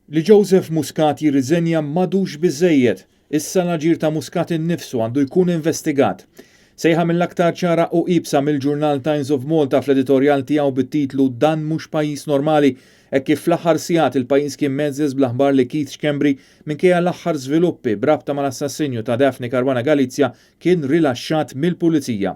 Li Joseph Muscat jirriżenja m'għadux biżżejjed. Issa l-aġir ta' Muscat innifsu għandu jkun investigat. Sejħa mill-aktar ċara u iebsa mill-ġurnal Times of Malta fl-editorjal tiegħu bit-titlu Dan mhux pajjiż normali hekk kif fl-aħħar sigħat il-pajjiż kien mheżżeż bl-aħbar li Keith Schembri minkejja l-aħħar żviluppi b'rabta mal-assassinju ta' Daphne Caruana Galizia kien rilaxxat mill-Pulizija.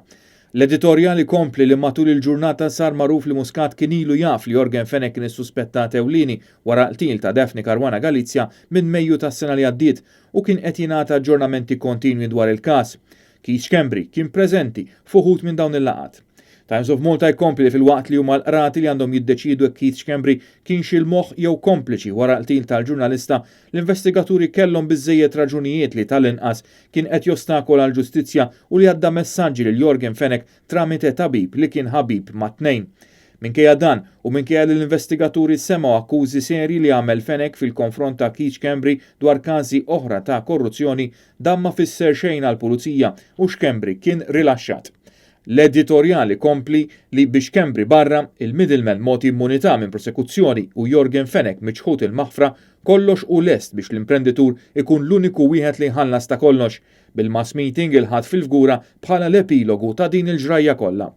L-editorjal ikompli li matul il-ġurnata sar magħruf li Muscat kien ilu jaf li Yorgen Fenech kien is-suspettat ewlieni wara l-qtil ta' Daphne Caruana Galizia minn Mejju tas-sena li għaddiet u kien qed jingħata aġġornamenti kontinwi dwar il-każ. Keith Schembri kien preżenti f'uħud minn dawn il-laqgħat. Times of Malta jkompli li filwaqt li huma l-qrati li għandhom jiddeċiedu jekk Keith Schembri kienx il-moħħ jew kompliċi wara l-qtil tal-ġurnalista, l-investigaturi kellhom biżżejjed raġunijiet li tal-inqas kien qed jostakola l-ġustizzja u li għadda messaġġi lil Yorgen Fenech tramite tabib li kien ħabib mat-tnejn. Minkejja dan, u minkejja li l-investigaturi semgħu akkużi serji li għamel Fenech fil-konfront ta' Keith Schembri dwar każi oħra ta' korruzzjoni, dan ma fisser xejn għall-Pulizija u Schembri kien rilaxxat. L-editorjal ikompli li bi Schembri barra, il-middleman mogħti immunità minn prosekuzzjoni u Yorgen Fenech miċħud il-maħfra, kollox hu lest biex l-imprenditur ikun l-uniku wieħed li jħallas ta' kollox, bil-mass meeting il-Ħadd fil-Fgura bħala l-epilogu ta' din il-ġrajja kollha.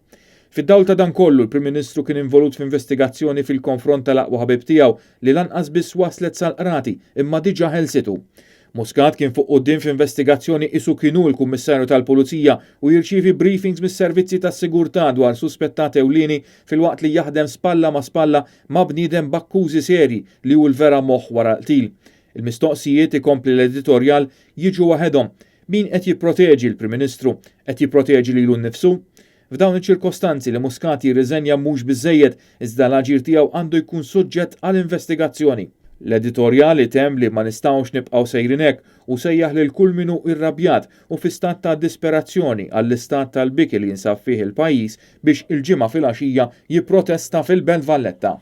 Fid-dawl ta' dan kollu, l-Prim Ministru kien involut f'investigazzjoni fil-konfront tal-aqwa ħabib tiegħu li lanqas biss waslet sal-qrati imma diġà ħelsitu. Muscat kien fuq quddiem f'investigazzjoni qisu kien hu l-Kummissarju tal-Pulizija u jirċievi briefings mis-servizzi tas-sigurtà dwar suspettat ewlieni filwaqt li jaħdem spalla ma' spalla ma' bniedem b'akkużi serji li hu l-vera moħħ wara l-qtil. Il-mistoqsijiet, ikompli l-editorjal, jiġu waħedhom. Min qed jipproteġi l-Prim Ministru? Qed jipproteġi lilu nnifsu? F'dawn iċ-ċirkostanzi li Muscat jirriżenja mhux biżżejjed iżda l-aġir tiegħu għandu jkun suġġett għal investigazzjoni. L-editorjal itemm li ma nistgħux nibqgħu sejrin hekk u sejjaħ lil kull min hu irrabjat u fi stat ta' disperazzjoni għall-istat tal-biki li jinsab fih il-pajjiż biex il-Ġimgħa filgħaxija jipprotesta fil-Belt Valletta.